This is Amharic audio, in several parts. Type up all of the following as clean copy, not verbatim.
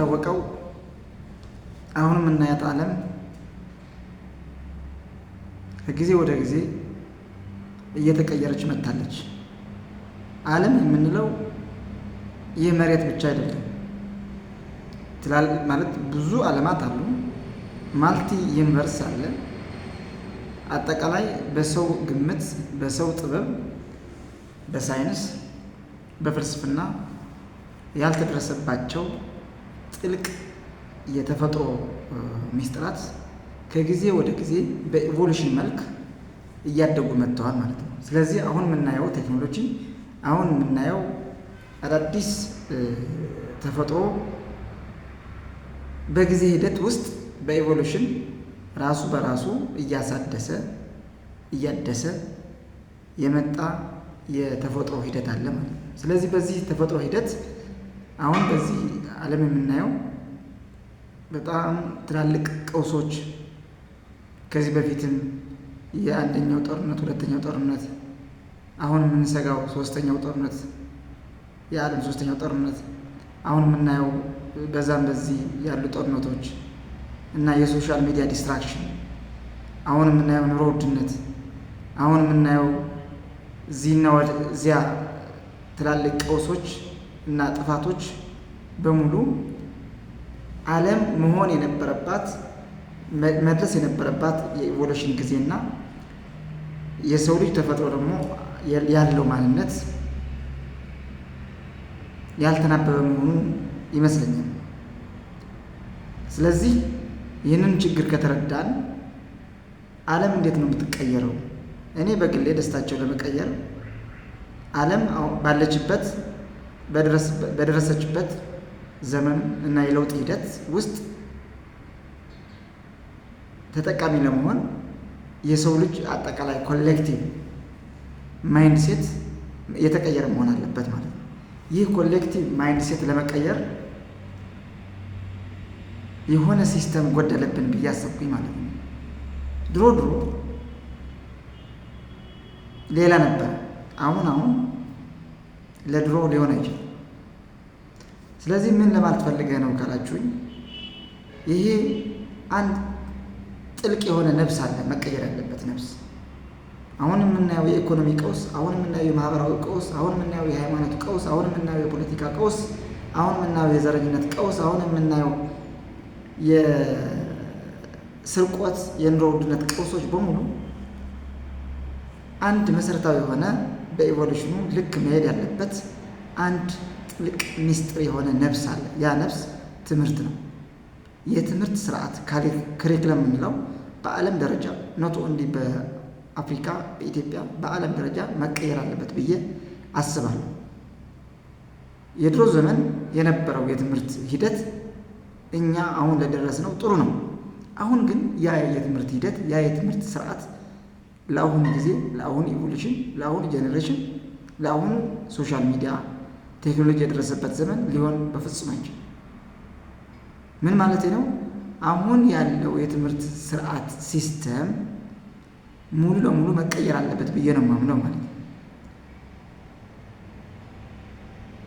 እንደሚታወቀው አሁን የምናያት ዓለም ከጊዜ ወደ ጊዜ እየተቀየረች መጥታለች። ዓለም የምንለው ይህ መሬት ብቻ አይደለም። ማለት ብዙ ዓለማት አሉ። Multi universe አለ። አጠቃላይ በሰው ግምት፣ በሰው ጥበብ፣ በሳይንስ፣ በፍልስፍና ያልተደረሰባቸው ጥልቅ የተፈጥሮ ሚስጥራት ከጊዜ ወደ ጊዜ በ evolution መልክ እያደጉ መጥተዋል ማለት ነው። ስለዚህ አሁን የምናየው ቴክኖሎጂ፣ አሁን የምናየው አዳዲስ ተፈጥሮ በጊዜ ሂደት ውስጥ በ evolution ራሱ በራሱ እያሳደሰ እያደሰ የመጣ የተፈጥሮ ሂደት አለ ማለት ነው። ስለዚህ በዚህ ተፈጥሮ ሂደት አሁን በዚህ ዓለም የምናየው በጣም ትላልቅ ቀውሶች፣ ከዚህ በፊትም የአንደኛው ጦርነት፣ ሁለተኛው ጦርነት፣ አሁን የምንሰጋው ሶስተኛው ጦርነት፣ የዓለም ሶስተኛው ጦርነት፣ አሁን የምናየው በዛም በዚህ ያሉ ጦርነቶች እና የ social media destruction፣ አሁን የምናየው ኑሮ ውድነት፣ አሁን የምናየው እዚህና ወደዚያ ትላልቅ ቀውሶች እና ጥፋቶች በሙሉ ዓለም መሆን የነበረባት፣ መድረስ የነበረባት የ evolution ጊዜና የሰው ልጅ ተፈጥሮ ደግሞ ያለው ማንነት ያልተናበበ መሆኑ ይመስለኛል። ስለዚህ ይህንን ችግር ከተረዳን ዓለም እንዴት ነው የምትቀየረው? እኔ በግሌ ደስታቸው ለመቀየር ዓለም ባለችበት፣ በደረሰችበት ዘመን እና የለውጥ ሂደት ውስጥ ተጠቃሚ ለመሆን የሰው ልጅ አጠቃላይ collective mindset የተቀየረ መሆን አለበት ማለት ነው። ይህ collective mindset ለመቀየር የሆነ system ጎደለብን ብዬ አሰብኩኝ ማለት ነው። ድሮ ድሮ ሌላ ነበር። አሁን አሁን ለድሮ ሊሆን አይችልም። ስለዚህ ምን ለማለት ፈልገህ ነው ካላችሁኝ፣ ይሄ አንድ ጥልቅ የሆነ ነፍስ አለ፣ መቀየር ያለበት ነፍስ። አሁን የምናየው የኢኮኖሚ ቀውስ፣ አሁን የምናየው የማህበራዊ ቀውስ፣ አሁን የምናየው የሃይማኖት ቀውስ፣ አሁን የምናየው የፖለቲካ ቀውስ፣ አሁን የምናየው የዘረኝነት ቀውስ፣ አሁን የምናየው የስርቆት፣ የኑሮ ውድነት ቀውሶች በሙሉ አንድ መሰረታዊ የሆነ በ evolution ኑ ልክ መሄድ ያለበት አንድ ጥልቅ ሚስጥር የሆነ ነፍስ አለ። ያ ነፍስ ትምህርት ነው። የትምህርት ስርዓት curriculum የምንለው በዓለም ደረጃ፣ not only በአፍሪካ፣ በኢትዮጵያ፣ በዓለም ደረጃ መቀየር አለበት ብዬ አስባለሁ። የድሮ ዘመን የነበረው የትምህርት ሂደት እኛ አሁን ለደረስነው ጥሩ ነው። አሁን ግን ያ የትምህርት ሂደት፣ ያ የትምህርት ስርዓት ለአሁኑ ጊዜ፣ ለአሁኑ evolution፣ ለአሁኑ generation፣ ለአሁኑ social media ቴክኖሎጂ የደረሰበት ዘመን ሊሆን በፍጹም አይችልም። ምን ማለት ነው? አሁን ያለው የትምህርት ስርዓት system ሙሉ ለሙሉ መቀየር አለበት ብዬ ነው የማምነው ማለት ነው።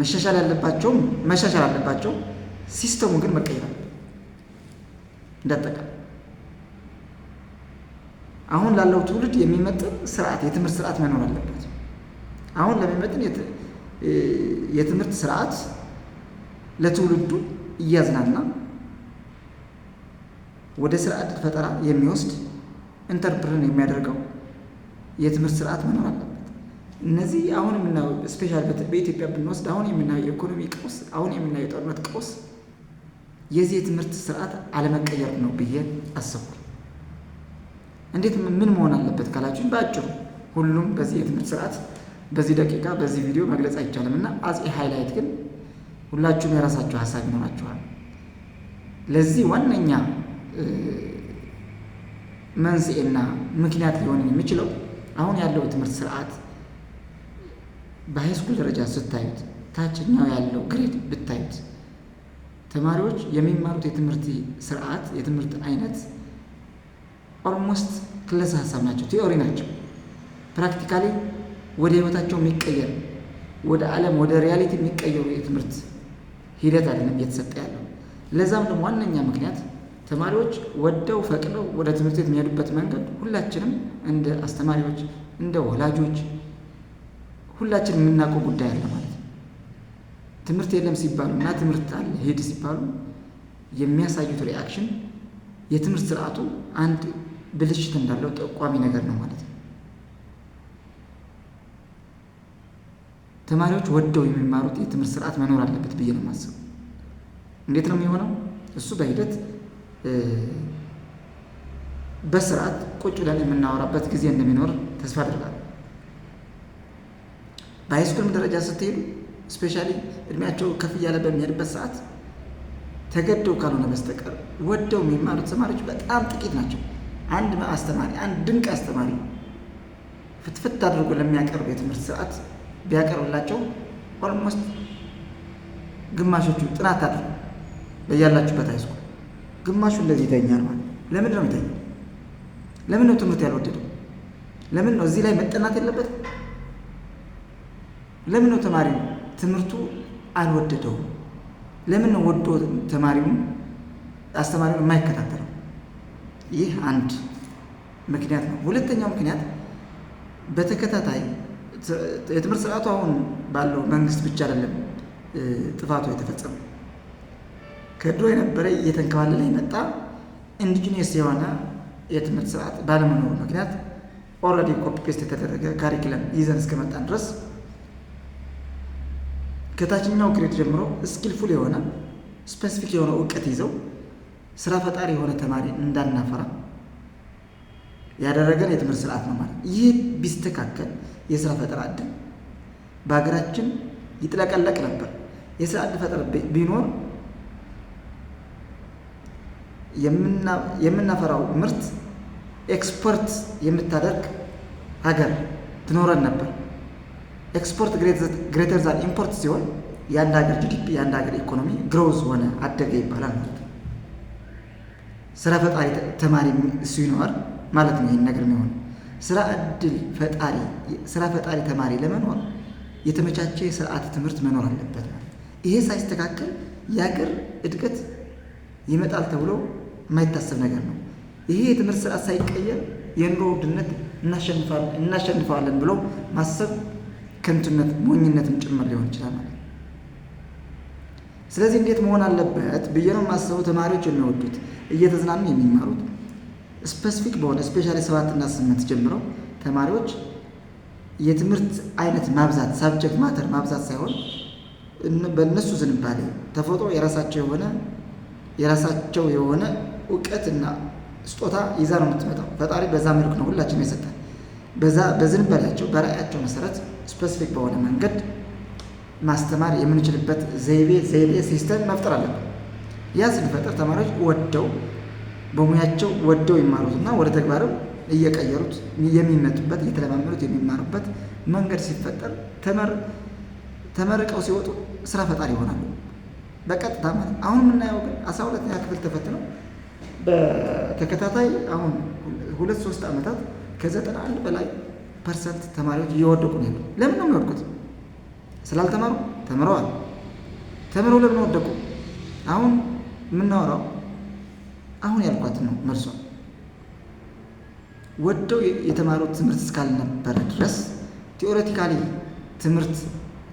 መሻሻል ያለባቸውም መሻሻል አለባቸው። System ኡ ግን መቀየር አለበት። እንዳጠቃላይ አሁን ላለው ትውልድ የሚመጥን ስርዓት፣ የትምህርት ስርዓት መኖር አለበት። አሁን ለሚመጥን የትምህርት ስርዓት ለትውልዱ እያዝናና ወደ ስራ ዕድል ፈጠራ የሚወስድ፣ entrepreneur የሚያደርገው የትምህርት ስርዓት መኖር አለበት። እነዚህ አሁን የምናየው፣ specially በኢትዮጵያ ብንወስድ፣ አሁን የምናየው የኢኮኖሚ ቀውስ፣ አሁን የምናየው የጦርነት ቀውስ የዚህ የትምህርት ስርዓት አለመቀየር ነው ብዬ አሰብኩ። እንዴት ምን መሆን አለበት ካላችሁኝ፣ በአጭሩ ሁሉም በዚህ የትምህርት ስርዓት በዚህ ደቂቃ በዚህ ቪዲዮ መግለጽ አይቻልም እና as a highlight ግን ሁላችሁም የራሳችሁ ሀሳብ ይኖራችኋል። ለዚህ ዋነኛ መንስኤና ምክንያት ሊሆን የሚችለው አሁን ያለው የትምህርት ስርዓት በ high school ደረጃ ስታዩት፣ ታችኛው ያለው grade ብታዩት፣ ተማሪዎች የሚማሩት የትምህርት ስርዓት፣ የትምህርት አይነት almost ክለሳ ሀሳብ ናቸው፣ theory ናቸው። Practically ወደ ህይወታቸው የሚቀየር፣ ወደ ዓለም፣ ወደ reality የሚቀየሩ የትምህርት ሂደት አይደለም እየተሰጠ ያለው። ለዛም ደግሞ ዋነኛ ምክንያት ተማሪዎች ወደው ፈቅደው ወደ ትምህርት ቤት የሚሄዱበት መንገድ ሁላችንም እንደ አስተማሪዎች፣ እንደ ወላጆች ሁላችንም የምናውቀው ጉዳይ አለ ማለት ነው። ትምህርት የለም ሲባሉ እና ትምህርት አለ ሂድ ሲባሉ የሚያሳዩት reaction የትምህርት ስርዓቱ አንድ ብልሽት እንዳለው ጠቋሚ ነገር ነው ማለት ነው። ተማሪዎች ወደው የሚማሩት የትምህርት ስርዓት መኖር አለበት ብዬ ነው የማስበው። እንዴት ነው የሚሆነው? እሱ በሂደት በስርዓት ቁጭ ብለን የምናወራበት ጊዜ እንደሚኖር ተስፋ አደርጋለሁ። በ high school ም ደረጃ ስትሄዱ specially እድሜያቸው ከፍ እያለ በሚሄድበት ሰዓት ተገደው ካልሆነ በስተቀር ወደው የሚማሩት ተማሪዎች በጣም ጥቂት ናቸው። አንድ አስተማሪ፣ አንድ ድንቅ አስተማሪ ፍትፍት አድርጎ ለሚያቀርብ የትምህርት ስርዓት ቢያቀርብላቸው almost ግማሾቹ፣ ጥናት አድርጉ በያላችሁበት high school፣ ግማሹ እንደዚህ ይተኛል ማለት ነው። ለምንድን ነው የሚተኛው? ለምን ነው ትምህርት ያልወደደው? ለምን ነው እዚህ ላይ መጠናት የለበትም? ለምን ነው ተማሪው ትምህርቱ አልወደደውም? ለምን ነው ወዶ ተማሪውን አስተማሪውን የማይከታተለው? ይህ አንድ ምክንያት ነው። ሁለተኛው ምክንያት በተከታታይ የትምህርት ስርዓቱ አሁን ባለው መንግስት ብቻ አይደለም ጥፋቱ የተፈጸመው። ከድሮ የነበረ እየተንከባለለ የመጣ indigenous የሆነ የትምህርት ስርዓት ባለመኖሩ ምክንያት already copy paste የተደረገ curriculum ይዘን እስከመጣን ድረስ ከታችኛው grade ጀምሮ skillful የሆነ፣ specific የሆነ እውቀት ይዘው ስራ ፈጣሪ የሆነ ተማሪ እንዳናፈራ ያደረገን የትምህርት ስርዓት ነው ማለት። ይህ ቢስተካከል የስራ ፈጠራ እድል በሀገራችን ይጥለቀለቅ ነበር። የስራ እድል ፈጠራ ቢኖር የምናፈራው ምርት ኤክስፖርት የምታደርግ ሀገር ትኖረን ነበር። Export greater than import ሲሆን የአንድ ሀገር GDP፣ የአንድ ሀገር ኢኮኖሚ growth ሆነ፣ አደገ ይባላል ማለት ነው። ስራ ፈጣሪ ተማሪ ሲኖር ማለት ነው ይህን ነገር የሚሆን። ስራ እድል ፈጣሪ፣ ስራ ፈጣሪ ተማሪ ለመኖር የተመቻቸ የስርዓተ ትምህርት መኖር አለበት ማለት። ይሄ ሳይስተካከል የሀገር እድገት ይመጣል ተብሎ የማይታሰብ ነገር ነው። ይሄ የትምህርት ስርዓት ሳይቀየር የኑሮ ውድነት እናሸንፈዋለን ብሎ ማሰብ ከንቱነት፣ ሞኝነትም ጭምር ሊሆን ይችላል ማለት ነው። ስለዚህ እንዴት መሆን አለበት ብዬ ነው የማስበው። ተማሪዎች የሚወዱት፣ እየተዝናኑ የሚማሩት፣ specific በሆነ specially 7 እና 8 ጀምረው ተማሪዎች የትምህርት አይነት ማብዛት፣ subject matter ማብዛት ሳይሆን በእነሱ ዝንባሌ፣ ተፈጥሮ የራሳቸው የሆነ እውቀትና ስጦታ ይዛ ነው የምትመጣው። ፈጣሪ በዛ መልኩ ነው ሁላችንም የሰጠን። በዛ በዝንባሌያቸው፣ በራእያቸው መሰረት specific በሆነ መንገድ ማስተማር የምንችልበት ዘይቤ system መፍጠር አለብን። ያ ስንፈጥር ተማሪዎች ወደው፣ በሙያቸው ወደው ይማሩትና ወደ ተግባርም እየቀየሩት የሚመጡበት፣ እየተለማመዱት የሚማሩበት መንገድ ሲፈጠር ተመርቀው ሲወጡ ስራ ፈጣሪ ይሆናሉ። በቀጥታ ማለት። አሁን የምናየው ግን 12ኛ ክፍል ተፈትነው በተከታታይ አሁን 2-3 ዓመታት ከ91 በላይ percent ተማሪዎች እየወደቁ ነው ያሉት። ለምን ነው የሚወድቁት? ስላልተማሩ? ተምረዋል። ተምረው ለምን ወደቁ? አሁን የምናወራው አሁን ያልኳትን ነው መልሷ። ወደው የተማሩት ትምህርት እስካልነበረ ድረስ theoretically ትምህርት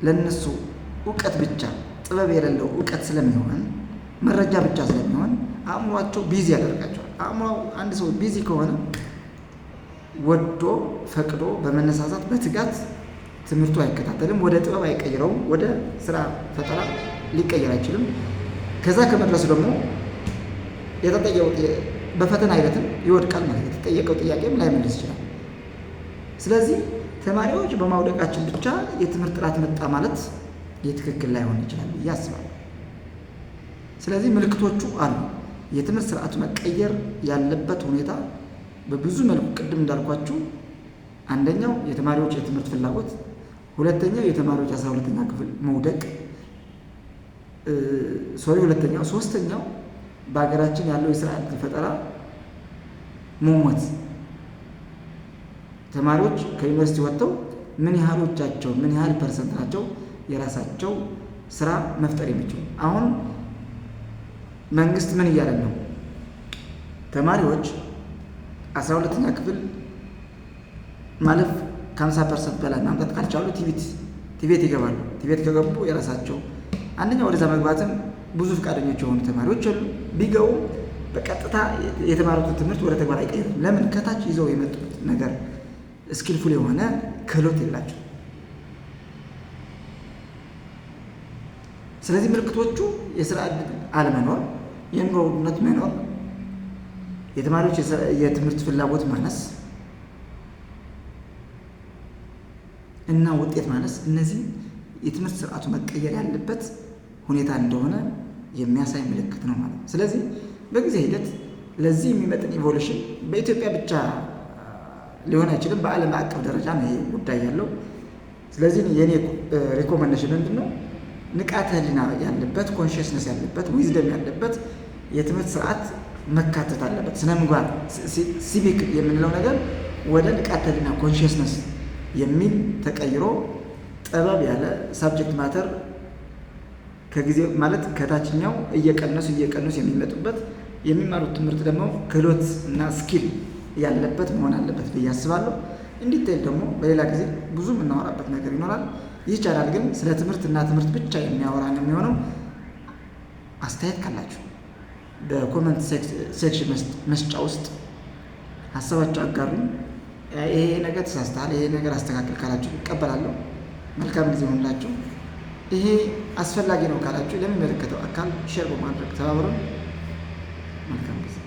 ለነሱ እውቀት ብቻ፣ ጥበብ የሌለው እውቀት ስለሚሆን፣ መረጃ ብቻ ስለሚሆን አእምሯቸው busy ያደርጋቸዋል። አእምሮ አንድ ሰው busy ከሆነ ወዶ ፈቅዶ በመነሳሳት በትጋት ትምህርቱ አይከታተልም፣ ወደ ጥበብ አይቀይረውም፣ ወደ ስራ ፈጠራ ሊቀየር አይችልም። ከዛ ከመድረሱ ደግሞ የተጠየቀው በፈተና ሂደትም ይወድቃል ማለት ነው። የተጠየቀው ጥያቄም ላይመልስ ይችላል። ስለዚህ ተማሪዎች በማውደቃችን ብቻ የትምህርት ጥራት መጣ ማለት የትክክል ላይሆን ይችላል ብዬ አስባለሁ። ስለዚህ ምልክቶቹ አሉ። የትምህርት ስርዓቱ መቀየር ያለበት ሁኔታ በብዙ መልኩ ቅድም እንዳልኳችሁ አንደኛው የተማሪዎች የትምህርት ፍላጎት፣ ሁለተኛው የተማሪዎች 12ኛ ክፍል መውደቅ፣ sorry፣ ሁለተኛው፣ ሶስተኛው በሀገራችን ያለው የስራ ዕድል ፈጠራ መሞት። ተማሪዎች ከዩኒቨርሲቲ ወጥተው ምን ያህሎቻቸው፣ ምን ያህል percent ናቸው የራሳቸው ስራ መፍጠር የሚችሉ? አሁን መንግስት ምን እያለን ነው? ተማሪዎች 12ኛ ክፍል ማለፍ ከ50% በላይ ማምጣት ካልቻሉ TVET ይገባሉ። TVET ከገቡ የራሳቸው አንደኛ ወደዛ መግባትም ብዙ ፈቃደኞች የሆኑ ተማሪዎች አሉ። ቢገቡ በቀጥታ የተማሩትን ትምህርት ወደ ተግባር አይቀይሩትም። ለምን? ከታች ይዘው የመጡት ነገር skillful የሆነ ክህሎት የላቸው። ስለዚህ ምልክቶቹ የስራ ዕድል አለመኖር፣ የኑሮ ውድነት መኖር፣ የተማሪዎች የትምህርት ፍላጎት ማነስ እና ውጤት ማነስ፣ እነዚህ የትምህርት ስርዓቱ መቀየር ያለበት ሁኔታ እንደሆነ የሚያሳይ ምልክት ነው ማለት ነው። ስለዚህ በጊዜ ሂደት ለዚህ የሚመጥን evolution በኢትዮጵያ ብቻ ሊሆን አይችልም። በዓለም አቀፍ ደረጃ ነው ይሄ ጉዳይ ያለው። ስለዚህ የኔ recommendation ምንድን ነው? ንቃተ ህሊና ያለበት፣ consciousness ያለበት፣ wisdom ያለበት የትምህርት ስርዓት መካተት አለበት። ስነ ምግባር ሲቪክ የምንለው ነገር ወደ ንቃተ ህሊና consciousness የሚል ተቀይሮ ጠበብ ያለ subject matter ከጊዜ ማለት ከታችኛው እየቀነሱ እየቀነሱ የሚመጡበት፣ የሚማሩት ትምህርት ደግሞ ክህሎት እና skill ያለበት መሆን አለበት ብዬ አስባለሁ። In detail ደግሞ በሌላ ጊዜ ብዙ የምናወራበት ነገር ይኖራል። ይህ ቻናል ግን ስለ ትምህርት እና ትምህርት ብቻ የሚያወራ ነው የሚሆነው። አስተያየት ካላችሁ በ comment section መስጫ ውስጥ ሀሳባችሁ አጋሩኝ። ይሄ ነገር ተሳስተሃል፣ ይሄ ነገር አስተካክል ካላችሁ እቀበላለሁ። መልካም ጊዜ ይሁንላችሁ። ይሄ አስፈላጊ ነው ካላችሁ ለሚመለከተው አካል share በማድረግ ተባብሩን። መልካም ጊዜ።